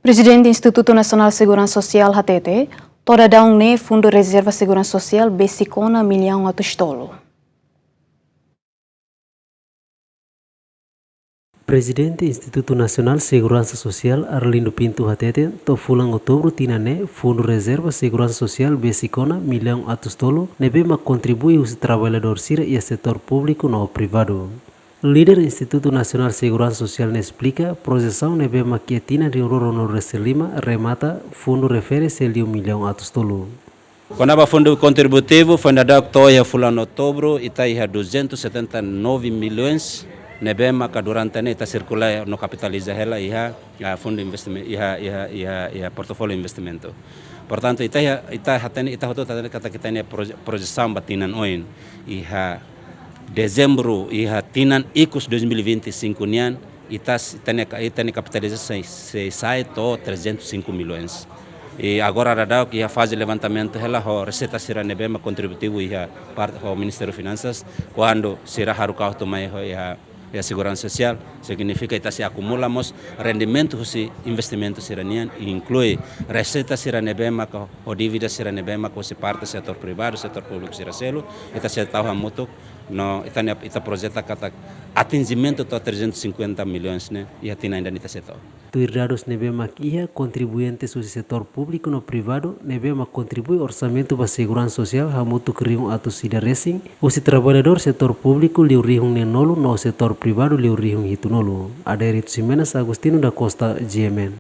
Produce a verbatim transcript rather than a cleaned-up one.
Prezidente Institutu Nasionál Seguransa Sosiál hatete, to'o daudaun ne'e Fundu Rezerva Seguransa Sosiál besik ona millaun atus tolu. Prezidente Institutu Nasionál Seguransa Sosiál Arlindo Pinto hatete, to'o fulan Outubru tinan ne'e, Fundu Rezerva Seguransa Sosiál besik ona millaun atus tolu, ne'ebé mak kontribui husi traballadór sira iha setór públiku no privadu. Líder Institutu Nasionál Seguransa Sosiál ne'e esplika, projesaun ne'ebé mak iha tinan rihun rua ruanulu resin lima remata, fundu refere sei liu millaun atus tolu. Kona-ba fundu kontributivu, foin daudauk to'o iha fulan Outubru, ita iha duzentos e setenta e nove milhões, ne'ebé maka durante ne'e ita sirkula no kapitaliza hela iha, iha fundu investimentu, iha, iha, iha, iha portfóliu investimentu. Portantu, ita iha, ita hatene, ita hotu hatene katak ita-nia proje-, projesaun ba tinan oin. Iha Dezembru, iha tinan ikus dois mil e vinte e cinco nian, ita s-, ita-nia ka-, ita-nia kapitalizasaun sei, sei sa'e to'o trezentos e cinco milhões. I agora daudauk iha faze levantamentu hela ho reseita sira ne'ebé mak kontributivu iha parte ho Ministériu Finansas, kuandu sira haruka hotu mai ho iha, iha seguransa sosiál, signifika ita sei akumula mós rendimentu husi investimentu sira-nian, inklui reseita sira ne'ebé maka ho dívida sira ne'ebé maka husi parte setór privadu, setór públiku sira seluk, ita sei tau hamutuk, no ita-nia, ita projeta katak atinjimentu to'o trezentos e cinquenta milhões ne'e iha tinan ida-ne'e ita sei tau. Tuir dadus ne'ebé mak iha, kontribuinte husi setór públiku no privadu ne'ebé mak kontribui orsamentu ba seguransa sosiál hamutuk rihun atus ida resin, husi traballadór setór públiku liu rihun neenulu no setór privadu liu rihun hitunulu. Adérito Ximenes, Agostinho da Costa, G M N.